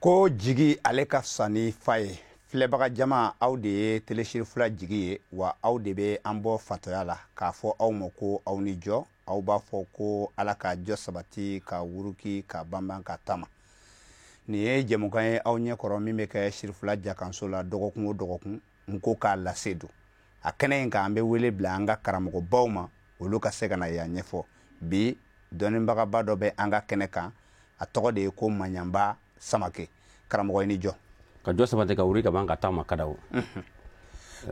Ko jigi ale ka fisa ni fa ye. Filɛbaga jama, aw de ye Télé Sirifula jigi ye, wa aw de bɛ an bɔ fatɔya la. K'a fɔ aw ma ko aw ni jɔ, aw b'a fɔ ko Ala ka jɔ sabati, ka wuruki, ka banban, ka taama. Nin ye jɛmukan ye aw ɲɛkɔrɔ min bɛ kɛ Sirifula jakanso la dɔgɔkun o dɔgɔkun. N ko k'a lase don a kɛnɛ in kan, an bɛ wele bila an ka karamɔgɔbaw ma, olu ka se ka na yan ɲɛfɔ. Bi, dɔnnibagaba dɔ bɛ an ka kɛnɛ kan, a tɔgɔ de ye ko Maɲanba Samake. Karamɔgɔ, i ni jɔ. Ka jɔ sabati, ka wuri ka ban ka taa ma kadaw.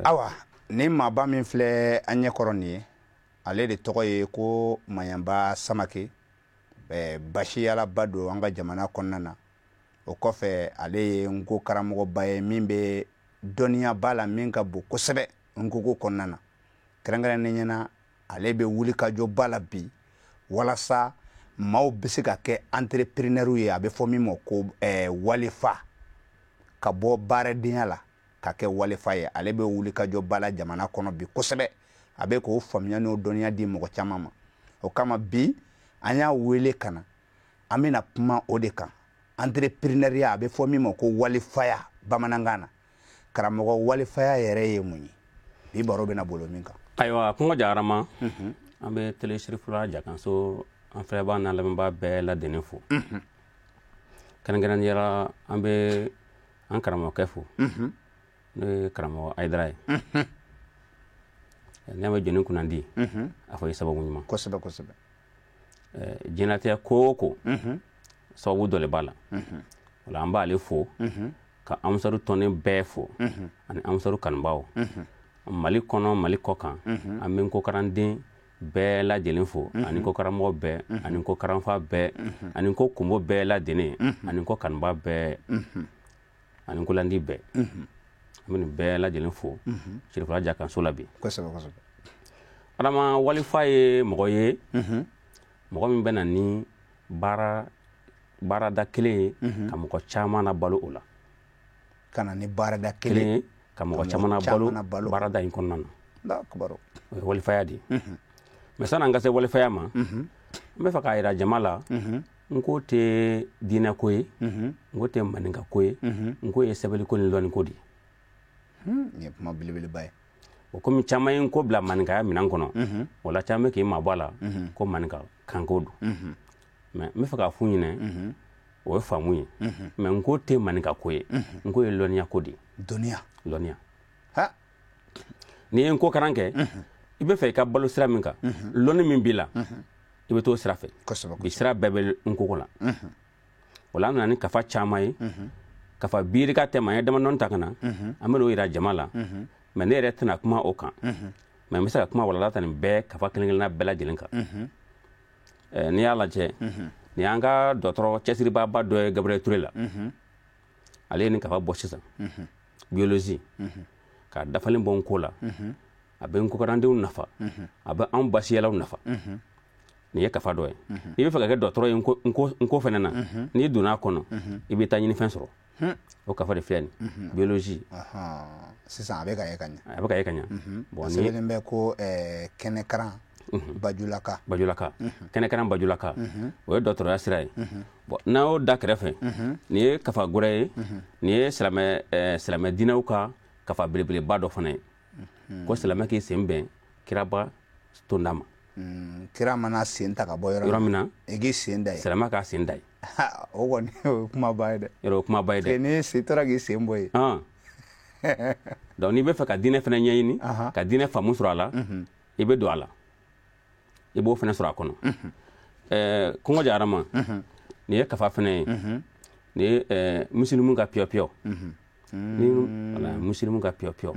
Awa, ni maaba min filɛ an ɲɛkɔrɔ nin ye, ale de tɔgɔ ye ko Maɲanba Samake. Basiyalaba don an ka jamana kɔnɔna na. O kɔfɛ, ale ye nko karamɔgɔba ye min bɛ dɔnniyaba la min ka bon kosɛbɛ nkoko kɔnɔna na. Kɛrɛnkɛrɛnnen ɲɛna, ale bɛ wulikajɔba la bi walasa maaw bɛ se ka kɛ entrepreneur ye, a bɛ fɔ min ma ko walifa, ka bɔ baaradenya la ka kɛ walifa ye. Ale bɛ wulikajɔba la jamana kɔnɔ bi kosɛbɛ, a bɛ k'o faamuya n'o dɔnniya di mɔgɔ caman ma. O kama bi, an y'a wele ka na, an bɛna kuma o de kan, entrepreneuriat, a bɛ fɔ min ma ko walifaya bamanankan na. Karamɔgɔ, walifaya yɛrɛ ye mun ye? Bi baro bɛna bolo min kan. Ayiwa, kungo jarama, an bɛ Télé Sirifula jakanso an filɛbaa n'an lamɛnbaa bɛɛ lajɛlen fo. Kɛrɛnkɛrɛnnenya la, an bɛ an karamɔgɔkɛ fo, n'o ye karamɔgɔ Ayidara ye. N'a bɛ jɔnni kunnandi, a fɔ i sababu ɲuman. Kosɛbɛ kosɛbɛ. Diɲɛlatigɛ ko o ko, sababu dɔ de b'a la. O la, an b'ale fo, ka Ansaru tɔnden bɛɛ fo ani Ansaru kanubaw Mali kɔnɔ, Mali kɔ kan. An bɛ nkokaranden bɛɛ lajɛlen fo, ani ko karamɔgɔ bɛɛ, ani ko karanfa bɛɛ, ani ko kunbo bɛɛ lajɛlen, ani ko kanuba bɛɛ, ani kolandi bɛɛ. An bɛ nin bɛɛ lajɛlen fo Sirifula jakanso la bi. Kosɛbɛ kosɛbɛ. Adama, walifa ye mɔgɔ ye, mɔgɔ min bɛ na ni baara baarada kelen ye ka mɔgɔ caman na balo o la. Ka na ni baarada kelen ye ka mɔgɔ caman na balo baarada in kɔnɔna na. O ye walifaya de ye. Mais sanni an ka se walifaya ma, n bɛ fɛ k'a jira jama la, n ko tɛ diinɛ ko ye, n ko tɛ maninka ko ye, n ko ye sɛbɛnni ko ni lɔnni ko de ye. Nin ye kuma belebeleba ye. O komi caman ye n ko bila maninkaya minɛn kɔnɔ, o la caman bɛ k'i mabɔ a la ko maninka kanko don. Mais n bɛ fɛ k'a f'u ɲɛna, o ye faamu ye, mais n ko tɛ maninka ko ye, n ko ye lɔnniya ko de ye. Dɔnniya. Lɔnniya. N'i ye n ko karan kɛ, i bɛ fɛ i ka balo sira min kan, lɔnni min b'i la, i bɛ t'o sira fɛ. Bi sira bɛɛ bɛ n koko la. O la, an nana ni kafa caman ye, kafa birika tɛ ma, an ye damadɔni ta ka na, an bɛ n'o yira jama la. Mais ne yɛrɛ tɛna kuma o kan, mais n bɛ se ka kuma walala ta nin bɛɛ kafa kelen kelenna bɛɛ lajɛlen kan. N'i y'a lajɛ, nin y'an ka dɔgɔtɔrɔ cɛsiribaaba dɔ ye, Gabriel Touré la. Ale ye nin kafa bɔ sisan, biologie, k'a dafalen bɔ n ko la. A bɛ n kokarandenw nafa, a bɛ anw basiyalaw nafa. Nin ye kafa dɔ ye. N'i bɛ fɛ ka kɛ dɔgɔtɔrɔ ye n ko fɛnɛ na, n'i donna a kɔnɔ, i bɛ taa ɲinifɛn sɔrɔ. O kafa de filɛ nin, biologie. Sisan a bɛ ka ye ka ɲɛ. A bɛ ka ye ka ɲɛ. Bon, a sɛbɛnnen bɛ ko kɛnɛkaran Bajulaka. Bajulaka, kɛnɛkaran Bajulaka, o ye dɔgɔtɔrɔya sira ye. Bon, n'an y'o da kɛrɛfɛ, nin ye kafa gɛrɛ ye. Nin ye silamɛ diinɛw ka kafa belebeleba dɔ fana ye, ko silamɛ k'i sen bɛn kiraba tonda ma. Kira mana sen ta ka bɔ yɔrɔ min na, i k'i sen da yen. Silamɛ k'a sen da yen. O kɔni, o ye kumaba ye dɛ. Yɔrɔ, o kumaba ye dɛ. N'i sen tora k'i sen bɔ yen. Donc n'i bɛ fɛ ka diinɛ fana ɲɛɲini, ka diinɛ faamu sɔrɔ a la, i bɛ don a la, i b'o fana sɔrɔ a kɔnɔ. Kɔngɔ jarama, nin ye kafa fana ye. Nin ye musilimu ka piyɔ-piyɔ ni, wala musilimu ka piyɔ-piyɔ.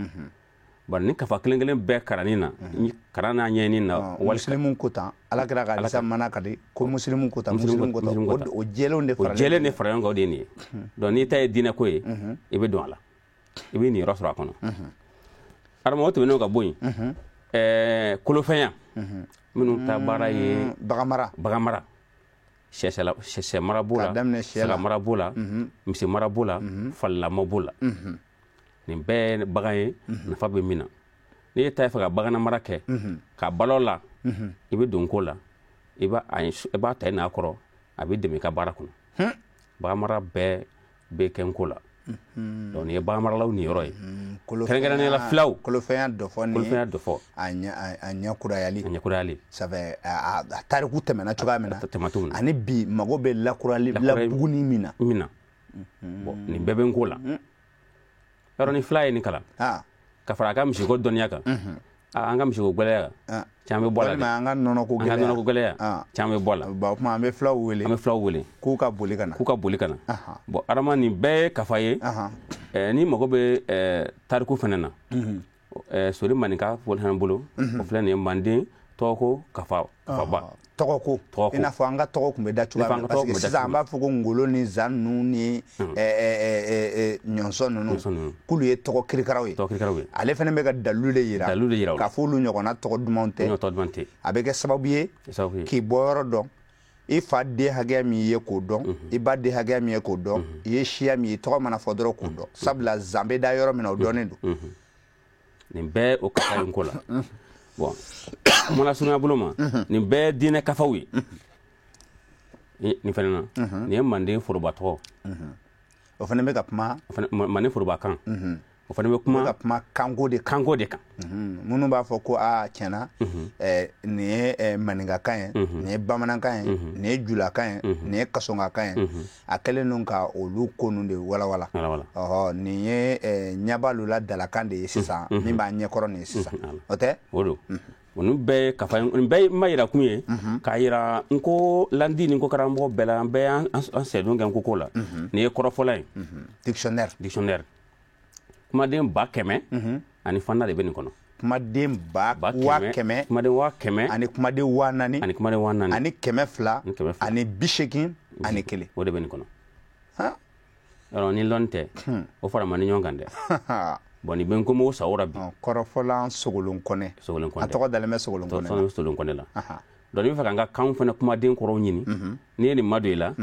Bari ni kafa kelen kelen bɛɛ karanni na, karan n'a ɲɛɲini na. Musilimu ko tan, Ala kira ka hadisa mana ka di ko musilimu ko tan, musilimu ko tan, o jɛlenw de faralen, o jɛlen de fara ɲɔgɔn kan, o de ye nin ye. Donc n'i ta ye diinɛ ko ye, i bɛ don a la, i bɛ nin yɔrɔ sɔrɔ a kɔnɔ. Adama, o tɛmɛnen ka bɔ yen, kolofɛnya minnu ta baara ye baganmara, baganmara, sɛ mara b'o la, saga mara b'o la, misi mara b'o la, falilamɔ b'o la. Nin bɛɛ ye bagan ye, nafa bɛ min na. N'i ye ta fɛ ka bagan mara kɛ ka balo la, i bɛ don ko la, i b'a ta i n'a kɔrɔ, a bɛ dɛmɛ i ka baara kɔnɔ. Bagan mara bɛɛ bɛ kɛ nko la. Donc nin ye baganmaralaw niyɔrɔ ye, kɛrɛnkɛrɛnnenya la filaw. Kolofɛnya dɔfɔ ni kolofɛnya dɔfɔ a ɲɛkurayali. A ɲɛkurayali. Ça fait a tariku tɛmɛna cogoya min na, tɛmɛ cogo min na, ani bi mago bɛ lakurali labuguni min na min na. Bon, nin bɛɛ bɛ nko la. Yɔrɔ ni fila ye nin kalan ka fara a ka misiko dɔnniya kan, an ka misiko gɛlɛya caman bɛ bɔ a la. Walima an ka nɔnɔko gɛlɛya. An ka nɔnɔko gɛlɛya caman bɛ bɔ a la. Bon, o tuma an bɛ filaw wele. An bɛ filaw wele. K'u ka boli ka na. K'u ka boli ka na. Bon, adama, nin bɛɛ ye kafa ye. N'i mago bɛ tariku fana na, Sori Maninka fana bolo, o filɛ nin ye, manden tɔgɔko kafa kafaba. Tɔgɔko, i n'a fɔ an ka tɔgɔ tun bɛ da cogoya min na, parce que sisan an b'a fɔ ko ngolo ni zan ninnu ni ɲɔnsɔn ninnu, k'olu ye tɔgɔ kirikaraw ye. Tɔgɔ kirikaraw ye. Ale fana bɛ ka dalilu de yira. Dalilu de yira. K'a fɔ olu ɲɔgɔnna tɔgɔ dumanw tɛ. Tɔgɔ duman tɛ. A bɛ kɛ sababu ye k'i bɔ yɔrɔ dɔn, i fa den hakɛya min ye k'o dɔn, i ba den hakɛya min ye k'o dɔn, i ye siya min ye, tɔgɔ mana fɔ dɔrɔn k'o dɔn, sabula zan bɛ da yɔrɔ min na, o dɔnnen don. Nin bɛɛ o kafa ye nko la. Bon, kuma lasurunya bolo ma, nin bɛɛ diinɛ kafaw ye. Nin fana na, nin ye manden foroba tɔgɔ. O fana bɛ ka kuma. Manden foroba kan. O fana bɛ kuma. Bɛ ka kuma kanko de kan. Kanko de kan. Minnu b'a fɔ ko aa tiɲɛna, nin ye maninkakan ye, nin ye bamanankan ye, nin ye julakan ye, nin ye kasɔnkakan ye, a kɛlen don ka olu ko ninnu de walawala. Ɔhɔ, nin ye ɲabalu la dalakan de ye sisan, min b'a ɲɛkɔrɔ nin ye sisan. O tɛ? O don. Ninnu bɛɛ ye kafa ye, nin bɛɛ ye ma yira kun ye k'a yira n ko landi ni n ko karamɔgɔ bɛɛ la, an bɛɛ y'an sɛdon kɛ n ko ko la. Nin ye kɔrɔfɔla ye. Dictionnaire. Dictionnaire. Kumaden 100,000 ani fana de bɛ nin kɔnɔ. Kumaden 100,000. Kumaden 100,000. Ani kumaden 4,000. Ani kumaden 4,000. Ani 200. Ani 81. O de bɛ nin kɔnɔ. Yɔrɔ ni lɔnni tɛ, o fara man di ɲɔgɔn kan dɛ. Bon, nin bɛ n ko sawura bi. Kɔrɔfɔlan Sogolon Kɔnɛ. Sogolon Kɔnɛ. A tɔgɔ dalen bɛ Sogolon Kɔnɛ. Tɔgɔ Sogolon Kɔnɛ la. Donc n'i bɛ fɛ k'an ka kanw fana kumaden kɔrɔw ɲini, n'i ye nin madon i la,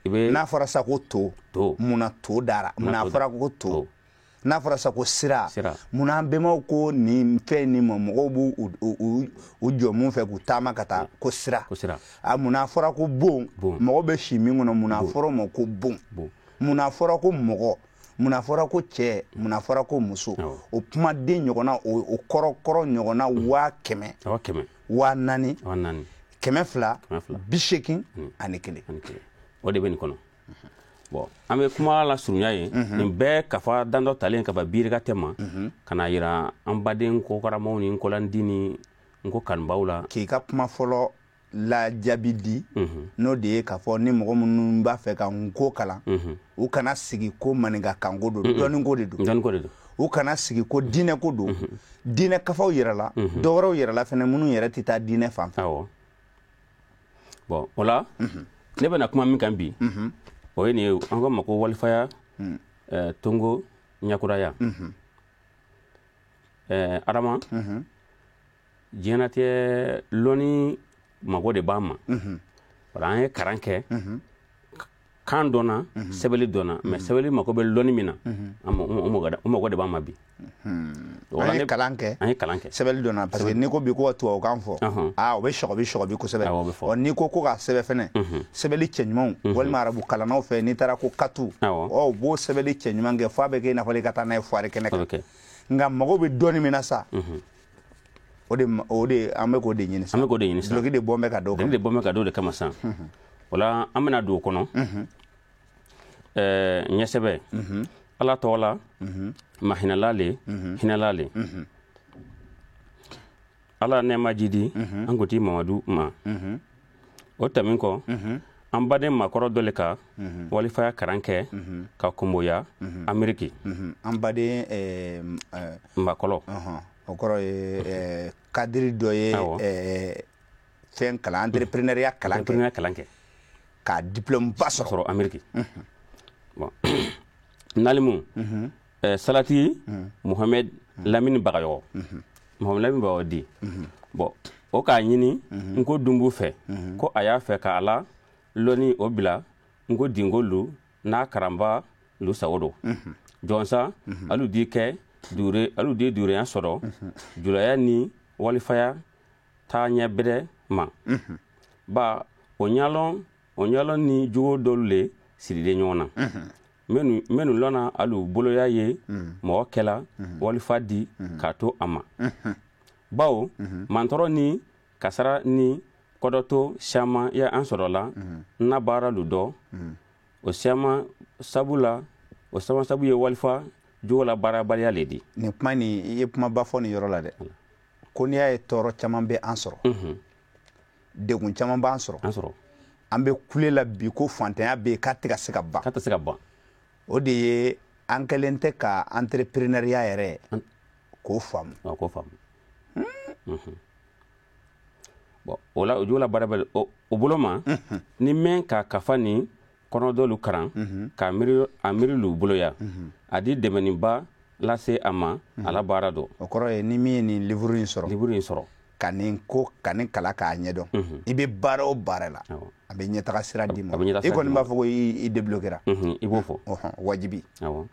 i bɛ. N'a fɔra sa ko to. To. Munna to dara? Munna fɔra ko to? N'a fɔra sa ko sira, munna an bɛnbaw ko nin fɛn nin ma, mɔgɔw b'u u jɔ mun fɛ k'u taama ka taa ko sira? Ko sira. A munna fɔra ko bon? Mɔgɔ bɛ si min kɔnɔ, munna fɔra o ma ko bon? Munna fɔra ko mɔgɔ? Munna fɔra ko cɛ? Munna fɔra ko muso? O kumaden ɲɔgɔnna, o kɔrɔ kɔrɔ ɲɔgɔnna 100,000. 100,000. 4,000. 4,000. 200. 81. O de bɛ nin kɔnɔ. Bon, an bɛ kuma la surunya ye, nin bɛɛ kafa dandɔ talen ka ban birika tɛ ma, ka na yira an baden ko karamɔgɔw ni nkolandi ni n ko kanubaw la. K'i ka kuma fɔlɔ la jaabi di, n'o de ye k'a fɔ ni mɔgɔ minnu b'a fɛ ka nko kalan, u kana sigi ko maninka kanko don, dɔnniko de don. Dɔnniko de don. U kana sigi ko diinɛko don, diinɛ kafaw yɛrɛ la, dɔwɛrɛw yɛrɛ la fɛnɛ minnu yɛrɛ tɛ taa diinɛ fan fɛ. Awɔ. Bon, o la, ne bɛna kuma min kan bi, o ye nin ye, an ko ma ko walifaya tongo ɲakuraya. Adama, diɲɛnatigɛ lɔnni mago de b'an ma. Wala an ye kalan kɛ, kan dɔnna, sɛbɛnni dɔnna, mais sɛbɛnni mago bɛ lɔnni min na, o mago de b'an ma bi. An ye kalan kɛ, an ye kalan kɛ, sɛbɛnni dɔnna, parce que n'i ko bi ko ka tubabukan fɔ, aa o bɛ sɔgɔbi sɔgɔbi kosɛbɛ. Ɔ n'i ko ko ka sɛbɛn fɛnɛ, sɛbɛnni cɛɲumanw walima arabu kalannaw fɛ, n'i taara ko katu, ɔ u b'o sɛbɛnni cɛɲuman kɛ f'a bɛ kɛ i n'a fɔ i ka taa n'a ye foire kɛnɛ kan. Nka mago bɛ dɔnni min na sa, o de an bɛ k'o de ɲini sisan. An bɛ k'o de ɲini sisan. Duloki de bɔn bɛ ka d'o kan. Duloki de bɔn bɛ ka d'o de kama sisan. O la an bɛna don o kɔnɔ. Ɲɛsɛbɛ. Ala tɔgɔ la, ma hinɛla le, hinɛla le. Ala nɛɛma jidi, an kun ti Mamadu ma. O tɛmɛn kɔ, an baden maakɔrɔ dɔ le ka walifaya kalan kɛ ka kunboya Ameriki. An baden maakɔrɔ. O kɔrɔ ye kadiri dɔ ye fɛn kalan, entrepreneuriat kalan kɛ. Entrepreneuriat kalan kɛ. Ka diplôme ba sɔrɔ Ameriki. Bon, nalimu Salati Mohamed Lamine Bagayogo. Mohamed Lamine Bagayogo di. Bon, o k'a ɲini n ko Dunbu fɛ, ko a y'a fɛ k'a la lɔnni o bila n ko dingo lu n'a karanba lu sago don. Jɔnsa alu di kɛ dure, alu di dureya sɔrɔ julaya ni walifaya taa ɲɛ bɛrɛ ma. Ba o ɲalɔn ni jogo dɔlu le sirilen ɲɔgɔn na. Minnu lɔnna alu boloya ye mɔgɔ kɛla walifa di k'a to a ma. Bawo mantɔrɔ ni kasara ni kɔdɔto siyaman ye an sɔrɔla na baara lu dɔ. O siyaman sabu la, o sabu sabu ye walifa jogo la baarabaliya le di. Nin kuma nin, i ye kumaba fɔ nin yɔrɔ la dɛ, ko n'i y'a ye tɔɔrɔ caman bɛ an sɔrɔ, degun caman b'an sɔrɔ, an sɔrɔ, an bɛ kule la bi ko fantanya bɛ yen k'a tɛ ka se ka ban, k'a tɛ se ka ban, o de ye an kɛlen tɛ ka entrepreneuriat yɛrɛ k'o faamu. K'o faamu. Bon, o la o jogo la baara bɛ o bolo ma ni mɛn ka kafa ni kɔnɔdɔlu karan ka miiri a miiri lu boloya, a di dɛmɛniba lase a ma a la baara dɔ. O kɔrɔ ye ni min ye nin livre in sɔrɔ, livre in sɔrɔ, ka nin ko ka nin kala k'a ɲɛdɔn, i bɛ baara o baara la, a bɛ ɲɛtaga sira d'i ma. I kɔni b'a fɔ ko i débloquera. I b'o fɔ. Wajibi. Awɔ.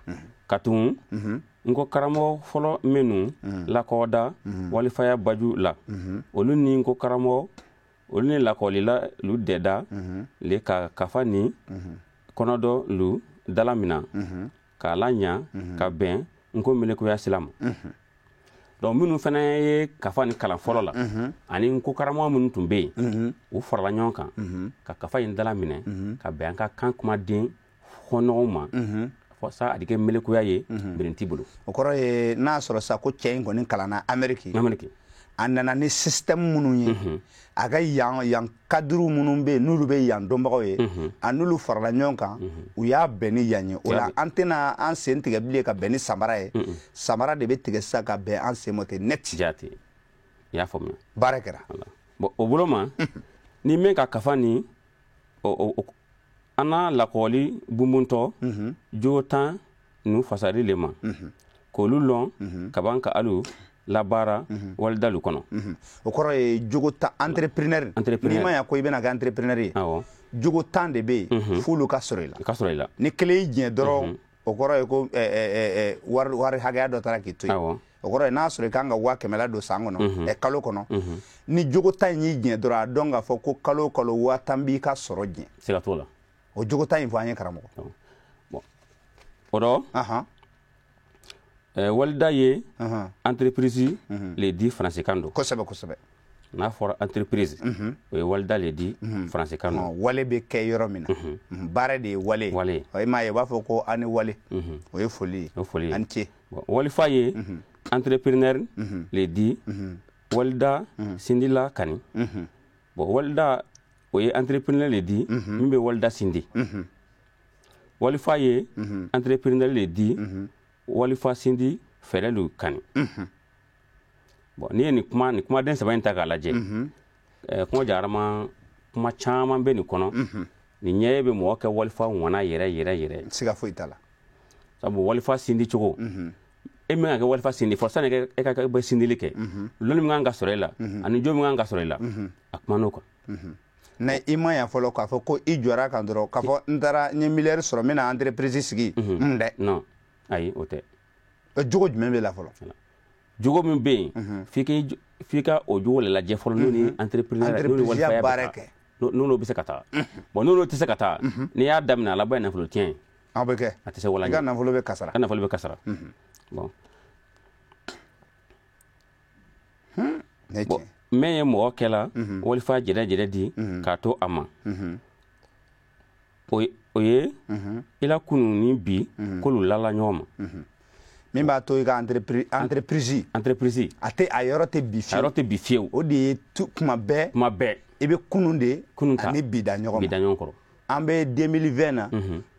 Ka tugun n ko karamɔgɔ fɔlɔ minnu lakɔda walifaya baju la, olu ni n ko karamɔgɔ olu ni lakɔlila lu dɛda le ka kafa ni kɔnɔdɔ lu dala mina k'a la ɲa ka bɛn n ko melekuya sira ma. Donc minnu fana ye kafa ni kalan fɔlɔ la, ani n ko karamɔgɔ minnu tun bɛ yen, u farala ɲɔgɔn kan ka kafa in dala minɛ ka bɛn an ka kan kumaden hɔnɔgɔw ma, fɔ sa a di kɛ melekuya ye minɛn t'i bolo. O kɔrɔ ye n'a sɔrɔ sa ko cɛ in kɔni kalanna Amérique, a nana ni système minnu ye, a ka yan cadre minnu bɛ yen n'olu bɛ yan dɔnbagaw ye, a n'olu farala ɲɔgɔn kan, u y'a bɛn ni yan ye. O la an tɛna an sen tigɛ bilen ka bɛn ni samara ye, samara de bɛ tigɛ sisan ka bɛn an sen ma ten net. Jaati, i y'a faamuya. Baara kɛra. Bon, o bolo ma ni min ka kafa ni an n'a lakɔli bunbuntɔ jo tan nu fasari le ma, k'olu lɔn ka ban ka alu labaara walidalu kɔnɔ. O kɔrɔ ye jogo tan entrepreneur. N'i ma ɲa ko i bɛna kɛ entrepreneur ye, jogo tan de bɛ yen f'olu ka sɔrɔ i la. Ka sɔrɔ i la. Ni kelen y'i jɛn dɔrɔn, o kɔrɔ ye ko wari hakɛya dɔ taara k'i to yen. O kɔrɔ ye n'a sɔrɔ i kan ka 100 la don san kɔnɔ, kalo kɔnɔ, ni jogo tan in y'i jɛn dɔrɔn, a dɔn k'a fɔ ko kalo o kalo 10 000 b'i ka sɔrɔ jɛn. Siga t'o la. O jogo tan in fɔ an ye karamɔgɔ. Bon, o dɔ. Walida ye entreprise le di faransikan don. Kosɛbɛ kosɛbɛ. N'a fɔra entreprise, o ye walida le di faransikan don. Wale bɛ kɛ yɔrɔ min na, baara de ye wale ye. Wale. I m'a ye u b'a fɔ ko an ni wale, o ye foli ye. O ye foli ye. An ce. Walifa ye entrepreneur le di walida sindila kani. Bon, walida o ye entrepreneur le di min bɛ walida sindi. Walifa ye entrepreneur le di walifa sindi fɛɛrɛ lu kani. Bon, n'i ye nin kuma nin kumaden saba in ta k'a lajɛ, kuma jarama kuma caman bɛ nin kɔnɔ. Nin ɲɛ bɛ mɔgɔ kɛ walifa ŋana yɛrɛ yɛrɛ yɛrɛ. Siga foyi t'a la. Sabu walifa sindi cogo, e min kan ka kɛ walifa sindi fɔlɔ sani e ka bɛ sindili kɛ, lɔnni min kan ka sɔrɔ e la ani jo min kan ka sɔrɔ e la, a kumana o kan. Na i ma yan fɔlɔ k'a fɔ ko i jɔra kan dɔrɔn k'a fɔ n taara n ye miliyari sɔrɔ n bɛna entreprise sigi n dɛ. Non, ayi, o tɛ. Jogo jumɛn bɛ la fɔlɔ? Jogo min bɛ yen, f'i ka o jogo de lajɛ fɔlɔ, n'o ni entrepreneur n'o ni walifaya baara kɛ, n'o bɛ se ka taa. Bon, n'o tɛ se ka taa, n'i y'a daminɛ a laban ye nafolo tiɲɛ ye. Aw bɛ kɛ. A tɛ se wala ɲɛ. I ka nafolo bɛ kasara. I ka nafolo bɛ kasara. Bon. Bon, min ye mɔgɔ kɛla walifa jɛrɛ jɛrɛ di k'a to a ma, o ye i la kunun ni bi k'olu lala ɲɔgɔn ma. Min b'a to i ka entreprise. Entreprise. A tɛ a yɔrɔ tɛ bi fiyewu. A yɔrɔ tɛ bi fiyewu. O de ye kuma bɛɛ. Kuma bɛɛ. I bɛ kunun de. Kunun ta ani bi da ɲɔgɔn ma. Bi da ɲɔgɔn kɔrɔ. An bɛ 2020 na,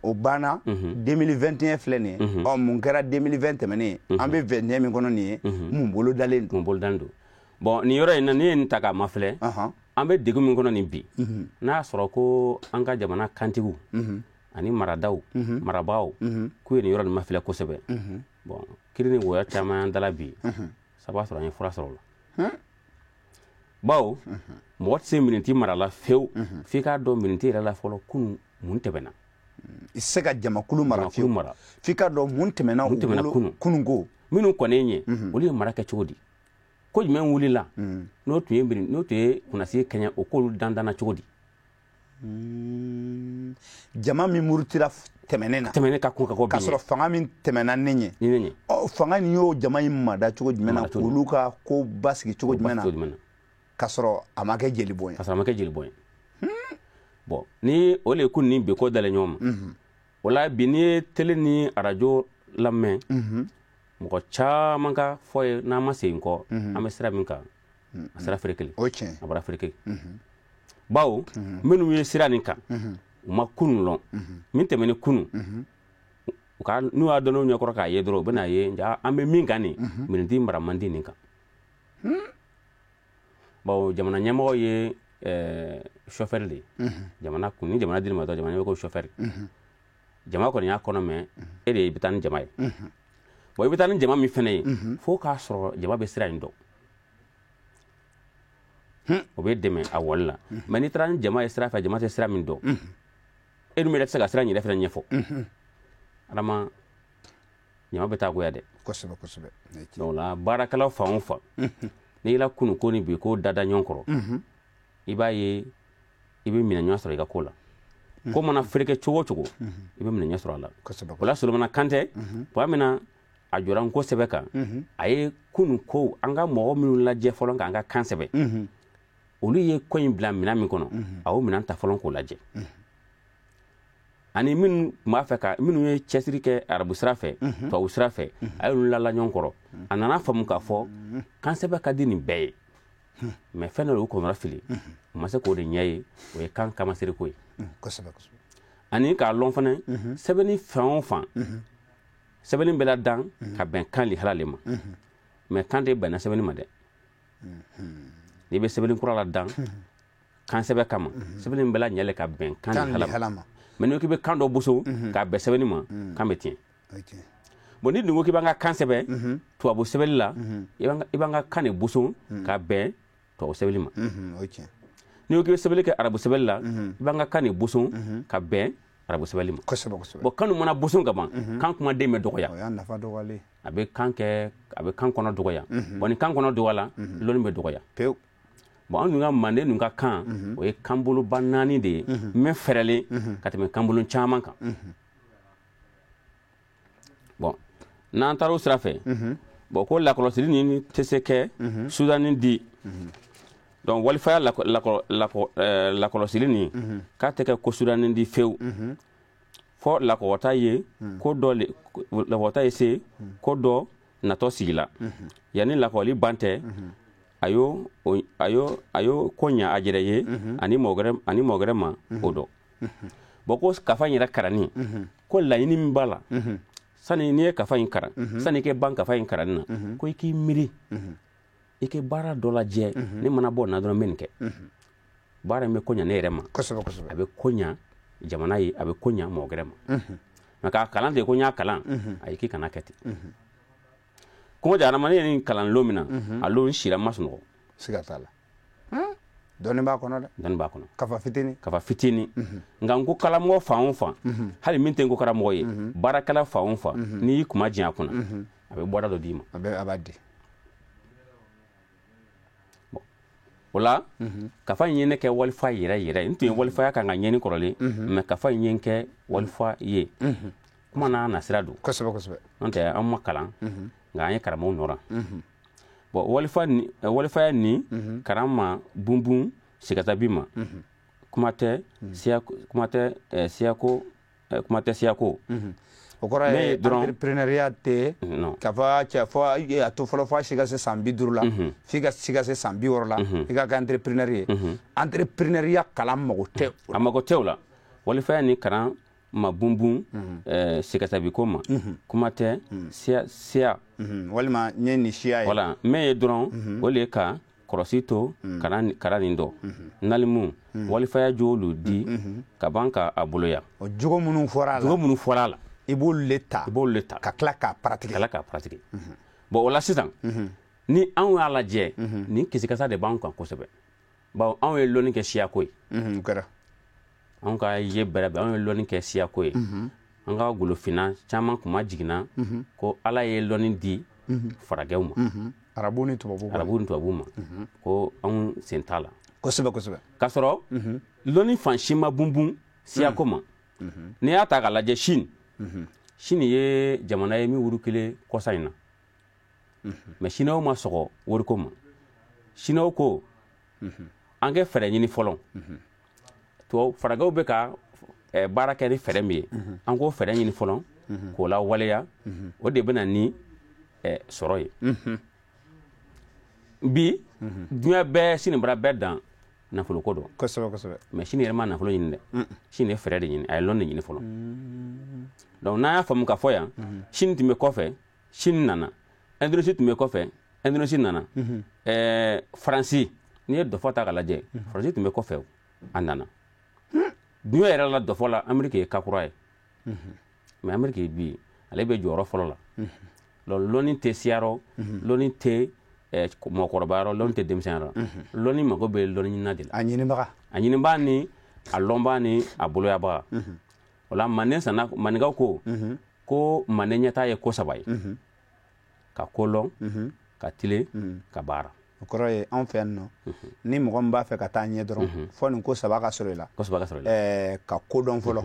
o banna. 2021 filɛ nin ye. Ɔ, mun kɛra 2020 tɛmɛnen ye? An bɛ 21 min kɔnɔ nin ye, mun bolo dalen don? Mun bolo dalen don. Bon, nin yɔrɔ in na, n'i ye nin ta k'a mafilɛ, an bɛ degun min kɔnɔ nin bi, n'a y'a sɔrɔ ko an ka jamana kantigiw ani maradaw, marabagaw, k'u ye nin yɔrɔ nin mafilɛ kosɛbɛ. Bon, kiiri ni wɔyɔ caman y'an dala bi, saba sɔrɔ an ye fura sɔrɔ o la. Bawo mɔgɔ tɛ se miniti mara la fewu, f'i k'a dɔn miniti yɛrɛ la fɔlɔ kunun mun tɛmɛna. I tɛ se ka jamakulu mara fiyewu, f'i k'a dɔn mun tɛmɛna u bolo kununko. Minnu kɔnnen ɲɛ, olu ye mara kɛ cogo di? Ko jumɛn wulila n'o tun ye n'o tun ye kunnasigi kɛɲɛ, o k'olu dandanna cogo di? Jama min murutira tɛmɛnen na. Tɛmɛnen ka kun ka kɔ bi. K'a sɔrɔ fanga min tɛmɛna ne ɲɛ. Ni ne ɲɛ. Ɔ fanga nin y'o jama in mada cogo jumɛn na k'olu ka ko basigi cogo jumɛn na. K'a sɔrɔ a ma kɛ jeli bɔn ye. K'a sɔrɔ a ma kɛ jeli bɔn ye. Bon ni o le kun ni bi ko dalen ɲɔgɔn ma. O la bi n'i ye télé ni arajo lamɛn. Mɔgɔ caman ka fɔ ye n'an ma segin kɔ. An bɛ sira min kan. A sira ferekelen. O tiɲɛ. A bɔra fereke. Bawo minnu ye sira nin kan. U ma kunun lɔn. Min tɛmɛnen kunun. U ka n'u y'a dɔn n'u ɲɛkɔrɔ k'a ye dɔrɔn u bɛna ye an bɛ min kan nin. Miniti mara man di nin kan. Bawo jamana ɲɛmɔgɔ ye chauffeur de ye. Jamana kun ni jamana dir'i ma dɔrɔn jamana ɲɛmɔgɔ ko chauffeur. Jama kɔni y'a kɔnɔ mɛ e de bɛ taa ni jama ye. Bon i bɛ taa ni jama min fɛnɛ ye. Fo k'a sɔrɔ jama bɛ sira in dɔn. O bɛ dɛmɛ a wali la. Mɛ n'i taara ni jama ye sira fɛ jama tɛ sira min dɔn. E dun yɛrɛ tɛ se ka sira in yɛrɛ fɛnɛ ɲɛfɔ. Adama jama bɛ taa goya dɛ. Kosɛbɛ kosɛbɛ. Donc la baarakɛlaw fan o fan. N'i la kunun ko ni bi ko dada ɲɔgɔn kɔrɔ. I b'a ye i bɛ minɛ ɲɔgɔn sɔrɔ i ka ko la. Ko mana fereke cogo o cogo i bɛ minɛ ɲɛ sɔrɔ a la. O la Solomana Kantɛ tuma min na a jɔra n ko sɛbɛ kan. A ye kunun ko an ka mɔgɔ minnu lajɛ fɔlɔ k'an ka kan sɛbɛ. Olu ye ko in bila minɛn min kɔnɔ a y'o minɛn ta fɔlɔ k'o lajɛ. Ani minnu tun b'a fɛ ka minnu ye cɛsiri kɛ arabu sira fɛ tubabu sira fɛ a y'olu lala ɲɔgɔn kɔrɔ. A nana faamu k'a fɔ kan sɛbɛ ka di nin bɛɛ ye. Mɛ fɛn dɔ de y'u kɔnɔra fili. U ma se k'o de ɲɛ ye o ye kan kamasere ko ye. Kosɛbɛ kosɛbɛ. Ani k'a lɔn fana sɛbɛnni fan o fan sɛbɛnni bɛ ladan ka bɛn kan lihala le ma. Mɛ kan tɛ bɛnna sɛbɛnni ma dɛ. N'i bɛ sɛbɛnni kura ladan kan sɛbɛn kama sɛbɛnni bɛ la ɲɛ le ka bɛn kan lihala ma. Mɛ n'i ko k'i bɛ kan dɔ boso k'a bɛn sɛbɛnni ma kan bɛ tiɲɛ. Bon ni dun ko k'i b'an ka kan sɛbɛn tubabu sɛbɛnni la i b'an ka kan de boso k'a bɛn tubabu sɛbɛnni ma. N'i ko k'i bɛ sɛbɛnni kɛ arabu sɛbɛnni la i b'an ka kan de boso ka bɛn arabu sɛbɛnni ma. Kosɛbɛ kosɛbɛ. Bon kan dun mana boso ka ban kan kumaden bɛ dɔgɔya. O y'a nafa dɔgɔyalen. A bɛ kan kɛ a bɛ kan kɔnɔ dɔgɔya. Bon ni kan kɔnɔ dɔgɔyala lɔnni bɛ dɔgɔya. Pewu. Bon an dun ka manden dun ka kan o ye kanboloba naani de ye min fɛrɛlen ka tɛmɛ kanbolo caman kan. Bon n'an taara o sira fɛ. Bon ko lakɔlɔsili ni tɛ se kɛ sudani di. Donc walifaya lakɔlɔsili nin k'a tɛ kɛ ko sudani di fewu. Fɔ lakɔgɔta ye ko dɔ lakɔgɔta ye se ko dɔ natɔ sigi la. Yanni lakɔli ban tɛ. A y'o ko ɲa a yɛrɛ ye ani mɔgɔ wɛrɛ ma o dɔn. Bon ko kafa in yɛrɛ kalanni ko laɲini min b'a la sani n'i ye kafa in kalan sani i kɛ ban kafa in kalanni na ko i k'i miiri i kɛ baara dɔ lajɛ ne mana bɔ na dɔrɔn n bɛ nin kɛ. Baara in bɛ ko ɲa ne yɛrɛ ma. Kosɛbɛ kosɛbɛ. A bɛ ko ɲa jamana ye a bɛ ko ɲa mɔgɔ wɛrɛ ma. Mɛ k'a kalan ten ko n y'a kalan ayi k'i kana kɛ ten. Kɔngɔ jahanama ne ye nin kalan lon min na a lon sira ma sunɔgɔ. Siga t'a la. Dɔnni b'a kɔnɔ dɛ. Dɔnni b'a kɔnɔ. Kafa fitinin. Kafa fitinin. Nka n ko karamɔgɔ fan o fan hali min tɛ n ko karamɔgɔ ye baarakɛla fan o fan n'i y'i kuma janya a kunna a bɛ bɔda dɔ d'i ma. A b'a di. Bon o la kafa in ye ne kɛ walifa yɛrɛ yɛrɛ n tun ye walifaya kan ka ɲɛni kɔrɔlen mɛ kafa in ye n kɛ walifa ye. Kuma n'a nasira don. Kosɛbɛ kosɛbɛ. N'o tɛ an ma kalan. Nka an ye karamɔgɔw nɔra. Bon walifaya ni kalan ma bunbun sigatabi ma. Kuma tɛ siyako kuma tɛ siyako. O kɔrɔ ye entrepreneuriat tɛ k'a fɔ cɛ fɔ a to fɔlɔ fo a si ka se san 50 la f'i ka si ka se san 60 la i ka kɛ entrepreneur ye. Entrepreneuriat kalan mago tɛ o la. A mago tɛ o la. Walifaya ni kalan ma bunbun sigatabi ko ma. Kuma tɛ siya. Walima n ye nin siya ye. Voilà min ye dɔrɔn o le ka kɔlɔsi to kalan nin dɔn. Nalimu walifaya joolu di ka ban ka a boloya. O jogo minnu fɔra a la. Jogo minnu fɔra a la. I b'olu le ta. I b'olu le ta. Ka tila k'a pratiquer. Ka tila k'a pratiquer. Bon o la sisan ni anw y'a lajɛ nin kisikasa de b'anw kan kosɛbɛ. Bawo anw ye lɔnni kɛ siyako ye. O kɛra. Anw ka ye bɛrɛ bɛn anw ye lɔnni kɛ siyako ye. An ka golofinna caman kun ma jiginna ko Ala ye lɔnni di faragɛw ma. Arabu ni tubabu. Arabu ni tubabu ma. Ko anw sen t'a la. Kosɛbɛ kosɛbɛ. K'a sɔrɔ lɔnni fan si ma bunbun siyako ma. N'i y'a ta k'a lajɛ, Chine, Chine ye jamana ye min wurukile kɔsa in na, mais Chinois ma sɔgɔ wariko ma. Chinois ko an kɛ fɛɛrɛ ɲini fɔlɔ. Tubabu faragɛw bɛ ka baara kɛ ni fɛɛrɛ min ye, an k'o fɛɛrɛ ɲini fɔlɔ k'o lawaleya. O de bɛ na ni sɔrɔ ye. Bi diɲɛ bɛɛ Chine bara bɛɛ dan nafoloko dɔn. Kosɛbɛ kosɛbɛ. Mais Chine yɛrɛ ma nafolo ɲini dɛ, Chine ye fɛɛrɛ de ɲini, a ye lɔn de ɲini fɔlɔ. Donc n'an y'a faamu k'a fɔ yan, Chine tun bɛ kɔfɛ, Chine nana. Indonésie tun bɛ kɔfɛ, Indonésie nana. Faransi, n'i ye dɔfɔ ta k'a lajɛ, Faransi tun bɛ kɔfɛ, a nana. Diɲɛ yɛrɛ la dɔfɔ la, Amérique ye kakura ye, mais Amérique bi ale bɛ jɔyɔrɔ fɔlɔ la. Donc lɔnni tɛ siya rɔ, lɔnni tɛ mɔgɔkɔrɔba yɔrɔ, lɔnni tɛ denmisɛn yɔrɔ. Lɔnni mago bɛ lɔnni ɲinina de la. A ɲinibaga. A ɲinibaa ni a lɔnbaa ni a boloyabaga. O la manden sanna, maninkaw ko ko manden ɲɛtaa ye ko saba ye: ka ko lɔn, ka tilen, ka baara. O kɔrɔ ye anw fɛ yan nɔ, ni mɔgɔ min b'a fɛ ka taa ɲɛ dɔrɔn, fɔ nin ko saba ka sɔrɔ i la. Ko saba ka sɔrɔ i la. Ka ko dɔn fɔlɔ,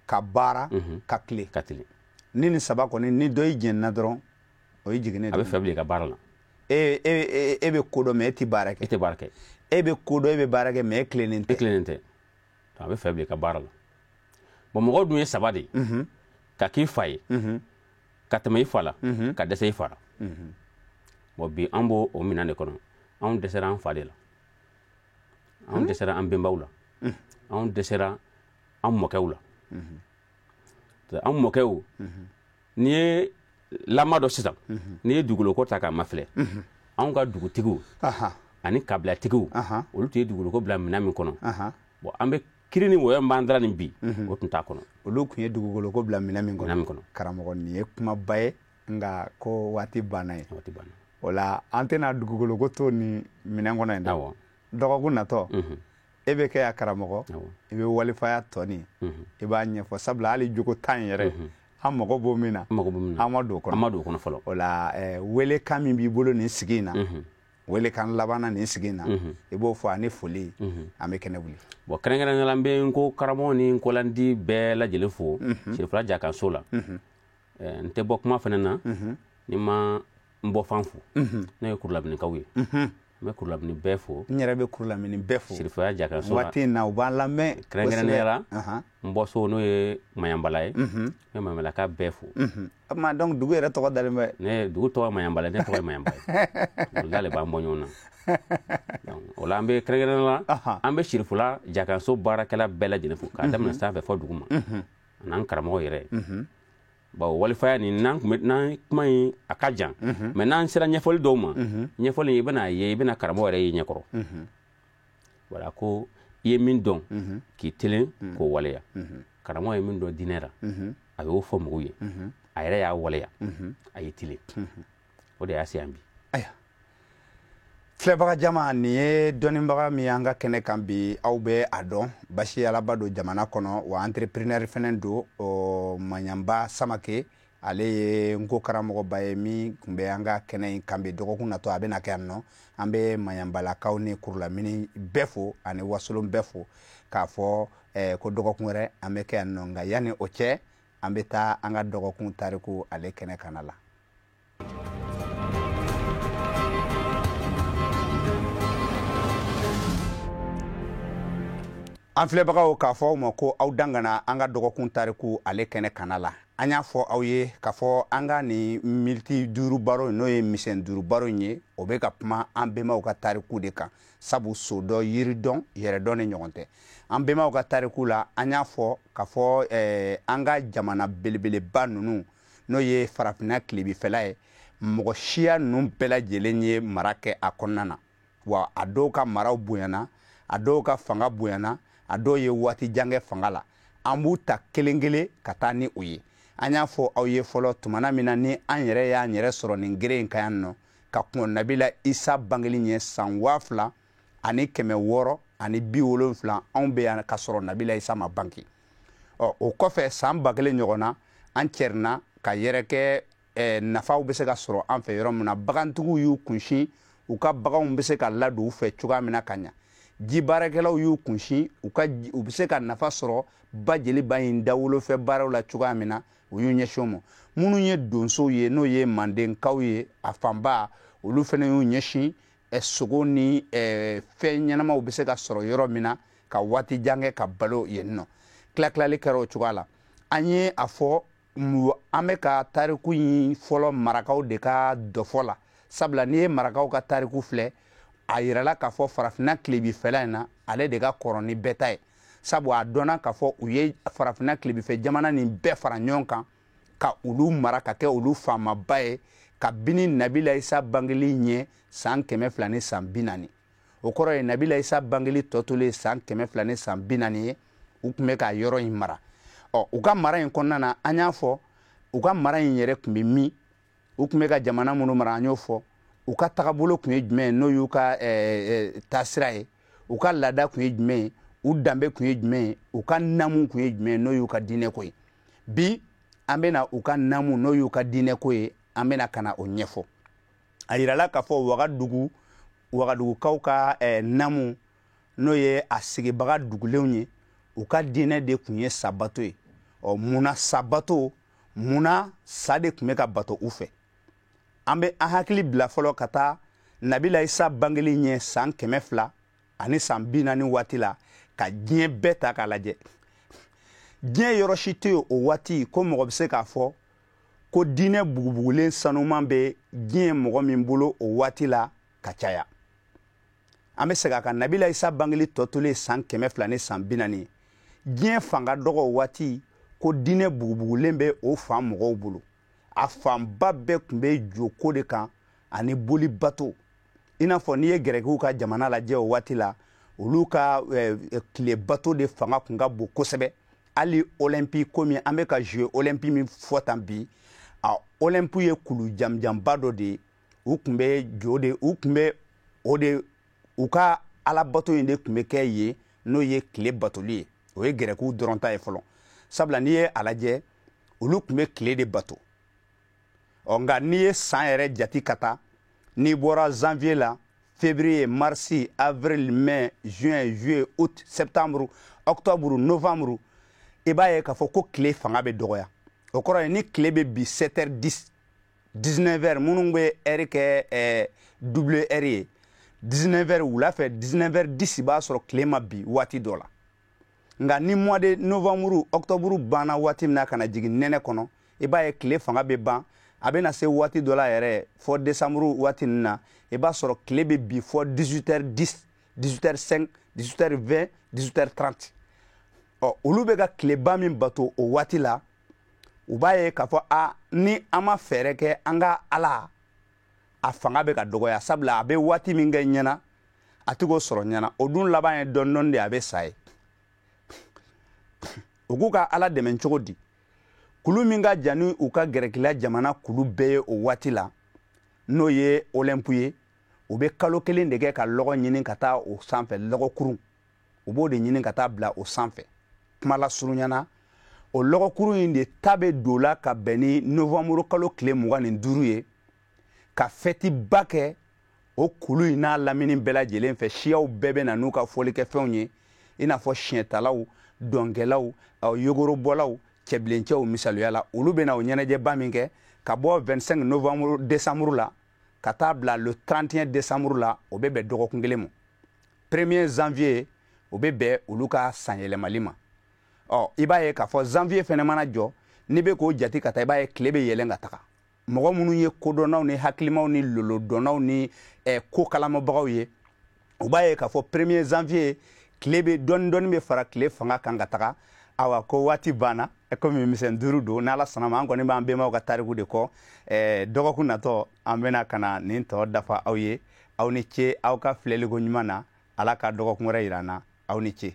ka baara, ka tilen. Ka tilen. Ni nin saba kɔni, ni dɔ y'i jɛnna dɔrɔn, o y'i jiginnen. A bɛ fɛ bilen i ka baara la. E bɛ ko dɔn, mais e tɛ baara kɛ. E tɛ baara kɛ. E bɛ ko dɔn, e bɛ baara kɛ, mais e tilennen tɛ. E tilennen tɛ. A bɛ fɛ bilen i ka baara la. Bon, mɔgɔw dun ye saba de ye: ka k'i fa ye, ka tɛmɛ i fa la, ka dɛsɛ i fa la. Bon, bi an b'o o minɛn de kɔnɔ. Anw dɛsɛra an fa de la, anw dɛsɛra an bɛnbaw la, anw dɛsɛra an mɔkɛw la. An mɔkɛw, n'i ye lama dɔ sisan, n'i ye dugukolo ta k'a mafilɛ, anw ka dugutigiw ani kabilatigiw, olu tun ye dugukolo bila minɛn min kɔnɔ. Bon, an bɛ kiri ni wɔyɔ min b'an da nin bi, o tun t'a kɔnɔ. Olu tun ye dugukolo ko bila minɛn min kɔnɔ. Minɛn min kɔnɔ. Karamɔgɔ, nin ye kumaba ye, nka ko waati banna ye. Waati banna. O la an tɛna dugukolo ko to nin minɛn kɔnɔ yen dɛ. Dɔgɔkun natɔ, e bɛ kɛ yan karamɔgɔ, i bɛ walifaya tɔ nin, i b'a ɲɛfɔ, sabula hali jogo tan in yɛrɛ, an mago b'o min na, an ma don o kɔnɔ. An ma don o kɔnɔ fɔlɔ. O la welekan min b'i bolo nin sigi in na, welekan laban na nin sigi in na, i b'o fɔ ani foli, an bɛ kɛnɛ wuli. Bon, kɛrɛnkɛrɛnnenya la, n bɛ n ko karamɔgɔ ni n kolandi bɛɛ lajɛlen fo Sirifila Jakanso la. N tɛ bɔ kuma fana na ni ma n bɔ fan fo, n'o ye Kurulaminikaw ye. N bɛ Kurulamini bɛɛ fo. N yɛrɛ bɛ Kurulamini bɛɛ fo. Sirifila Jakanso la. Waati in na u b'an lamɛn. Kɛrɛnkɛrɛnnenya la, n bɔ so n'o ye Maɲanbala ye, n bɛ Maɲanbalaka bɛɛ fo. O tuma donc dugu yɛrɛ tɔgɔ dalen bɛ. Ne dugu tɔgɔ ye Maɲanbala, ne tɔgɔ ye Maɲanba ye. O de b'an bɔ ɲɔgɔn na. O la an bɛ kɛrɛnkɛrɛnnenya la, an bɛ Sirifila Jakanso baarakɛla bɛɛ lajɛlen fo k'a daminɛ sanfɛ fɔ dugu ma, a n'an karamɔgɔ yɛrɛ. Bon, walifaya nin, n'an kun bɛ n'an kuma in a ka jan, mais n'an sera ɲɛfɔli dɔw ma, ɲɛfɔli i bɛna ye, i bɛna karamɔgɔ yɛrɛ y'i ɲɛkɔrɔ. Wala ko i ye min dɔn, k'i telen k'o waleya. Karamɔgɔ ye min dɔn diinɛ la, a y'o fɔ mɔgɔw ye, a yɛrɛ y'a waleya, a y'i tilen. O de y'a se yan bi. Ayiwa, filɛbaga jama, nin ye dɔnnibaga min y'an ka kɛnɛ kan bi, aw bɛ a dɔn, basi alaba don jamana kɔnɔ, wa entrepreneur fɛnɛ don. Maɲanba Samake, ale ye n ko karamɔgɔba ye min tun bɛ an ka kɛnɛ in kan bi. Dɔgɔkun natɔ a bɛna kɛ yan nɔ. An bɛ Maɲanbalakaw ni Kurulamini bɛɛ fo ani Wasolon bɛɛ fo k'a fɔ ko dɔgɔkun wɛrɛ an bɛ kɛ yan nɔ. Nka yanni o cɛ, an bɛ taa an ka dɔgɔkun tariku ale kɛnɛ kana la. An filɛbagaw, k'a fɔ aw ma ko aw dangana an ka dɔgɔkun tariku ale kɛnɛ kana la. An y'a fɔ aw ye k'a fɔ an ka nin militi 5 baro, n'o ye misɛn 5 baro in ye, o bɛ ka kuma an bɛnbaw ka tariku de kan, sabu so dɔn, yiri dɔn, yɛrɛ dɔn ni ɲɔgɔn tɛ. An bɛnbaw ka tariku la, an y'a fɔ k'a fɔ an ka jamana belebeleba ninnu, n'o ye farafinna tilebifɛla ye, mɔgɔ siya ninnu bɛɛ lajɛlen ye mara kɛ a kɔnɔna na. Wa a dɔw ka maraw bonyana, a dɔw ka fanga bonyana, a dɔw ye waati jan kɛ fanga la. An b'u ta kelen kelen ka taa ni o ye. An y'a fɔ aw ye fɔlɔ, tumana min na ni an yɛrɛ y'an yɛrɛ sɔrɔ nin gere in kan yan nɔ, ka kɔn Nabila Isa bangeli ɲɛ san 2670, anw bɛ yan ka sɔrɔ Nabila Isa ma bange. Ɔ, o kɔfɛ san 1000 ɲɔgɔn na, an cɛrinna ka yɛrɛ kɛ. Nafaw bɛ se ka sɔrɔ an fɛ yɔrɔ min na, bagantigiw y'u kunsin u ka baganw bɛ se ka ladon u fɛ cogoya min na ka ɲa. Ji baarakɛlaw y'u kunsin u ka u bɛ se ka nafa sɔrɔ ba jeliba in dawolofɛ baaraw la cogoya min na, u y'u ɲɛsin o ma. Minnu ye donsow ye, n'o ye mandenkaw ye, a fanba olu fana y'u ɲɛsin sogo ni fɛn ɲɛnamaw bɛ se ka sɔrɔ yɔrɔ min na ka waati jan kɛ ka balo yen nɔ. Tilatilali kɛra o cogoya la. An ye a fɔ an bɛ ka tariku in fɔlɔ marakaw de ka dɔfɔ la, sabula n'i ye marakaw ka tariku filɛ, a yirala k'a fɔ farafinna tilebifɛla in na, ale de ka kɔrɔ ni bɛɛ ta ye, sabu a dɔnna k'a fɔ u ye farafinna tilebifɛ jamana nin bɛɛ fara ɲɔgɔn kan ka olu mara ka kɛ olu faamaba ye kabini Nabila Isa bangeli ɲɛ san 240. O kɔrɔ ye Nabila Isa bangeli tɔ tolen san 240 ye, u tun bɛ ka yɔrɔ in mara. Ɔ, u ka mara in kɔnɔna na, an y'a fɔ u ka mara in yɛrɛ tun bɛ min, u tun bɛ ka jamana minnu mara, an y'o fɔ. U ka tagabolo tun ye jumɛn ye, n'o y'u ka taasira ye, u ka laada tun ye jumɛn ye, u danbe tun ye jumɛn ye, u ka namu tun ye jumɛn ye, n'o y'u ka diinɛko ye. Bi an bɛna u ka namu, n'o y'u ka diinɛko ye, an bɛna ka na o ɲɛfɔ. A yirala k'a fɔ Wagadugu, Wagadugukaw ka namu, n'o ye a sigibaga dugulenw ye, u ka diinɛ de tun ye sabato ye. Ɔ, munna sabato, munna sa de tun bɛ ka bato u fɛ? An bɛ an hakili bila fɔlɔ ka taa Nabila Isa bangeli ɲɛ san 240 waati la, ka diɲɛ bɛɛ ta k'a lajɛ. Diɲɛ yɔrɔ si tɛ yen o waati ko mɔgɔ bɛ se k'a fɔ ko diinɛ bugubugulen sanuman bɛ diɲɛ mɔgɔ min bolo o waati la ka caya. An bɛ segin a kan, Nabila Isa bangeli tɔ tolen san 240, diɲɛ fanga dɔgɔ o waati ko diinɛ bugubugulen bɛ o fan mɔgɔw bolo. A fanba bɛɛ tun bɛ joko de kan ani boli bato. I n'a fɔ n'i ye gɛrɛkiw ka jamana lajɛ o waati la, olu ka tile bato de fanga tun ka bon kosɛbɛ. Hali olympi, komi an bɛ ka jouer olympi min fɔ tan bi, a olympi ye kulu jamjanba dɔ de ye. U tun bɛ jo de, u tun bɛ o de, u ka alabato in de tun bɛ kɛ yen, n'o ye tile batoli ye. O ye gɛrɛkiw dɔrɔn ta ye fɔlɔ, sabula n'i ye a lajɛ, olu tun bɛ tile de bato. Ɔ, nka n'i ye san yɛrɛ jate ka taa, n'i bɔra janvier la, février, mars, avril, mai, juin, juillet, août, septembre, octobre, novembre, i b'a ye k'a fɔ ko tile fanga bɛ dɔgɔya. O kɔrɔ ye ni tile bɛ bi 7h10, 19h, minnu bɛ heure kɛ double heure ye, 19h wula fɛ, 19h10, i b'a sɔrɔ tile ma bi waati dɔ la. Nka ni mois de novembre, octobre banna waati min na ka na jigin nɛnɛ kɔnɔ, i b'a ye tile fanga bɛ ban. A bɛna se waati dɔ la yɛrɛ, fɔ décembre waati ninnu na, i b'a sɔrɔ tile bɛ bi fɔ 18h10, 18h5, 18h20, 18h30. Ɔ, olu bɛ ka tileba min bato o waati la, u b'a ye k'a fɔ a ni an ma fɛɛrɛ kɛ, an ka ala a fanga bɛ ka dɔgɔya, sabula a bɛ waati min kɛ ɲɛna, a tɛ k'o sɔrɔ ɲɛna. O dun laban ye dɔɔni dɔɔni de, a bɛ sa ye. U k'u ka ala dɛmɛ cogo di? Kulu min ka jan ni u ka gɛrɛkila jamana kulu bɛɛ ye o waati la, n'o ye olympe ye, u bɛ kalo kelen de kɛ ka lɔgɔ ɲini ka taa o sanfɛ, lɔgɔkurun, u b'o de ɲini ka taa bila o sanfɛ. Kuma lasurunyana, o lɔgɔkurun in de ta bɛ don la ka bɛn ni novembre kalo tile 25 ye, ka fɛtiba kɛ o kulu in n'a lamini bɛɛ lajɛlen fɛ. Siyaw bɛɛ bɛ na n'u ka fɔlikɛfɛnw ye, i n'a fɔ siɲɛtalaw, dɔnkɛlaw, yogorobɔlaw, cɛbilencɛw misaliya la. Olu bɛ na o ɲɛnajɛba min kɛ ka bɔ 25 novembre, décembre la ka taa bila le 31 décembre la, o bɛ bɛn dɔgɔkun kelen ma. 1er janvier, o bɛ bɛn olu ka sanyɛlɛmali ma. Ɔ, i b'a ye k'a fɔ janvier fɛnɛ mana jɔ, n'i bɛ k'o jate ka taa, i b'a ye tile bɛ yɛlɛn ka taga. Mɔgɔ minnu ye kodɔnnaw ni hakilimaw ni lolodɔnnaw ni ko kalamabagaw ye, u b'a ye k'a fɔ 1er janvier, tile bɛ dɔɔni dɔɔni bɛ fara tile fanga kan ka taga. Awa, ko waati banna, komi misɛn duuru don, n'ala sɔnna ma, an kɔni b'an bɛnbaw ka tariku de kɔ. Dɔgɔkun natɔ, an bɛna ka na nin tɔ dafa aw ye. Aw ni ce aw ka filɛliko ɲuman na. Ala ka dɔgɔkun wɛrɛ yira an na. Aw ni ce.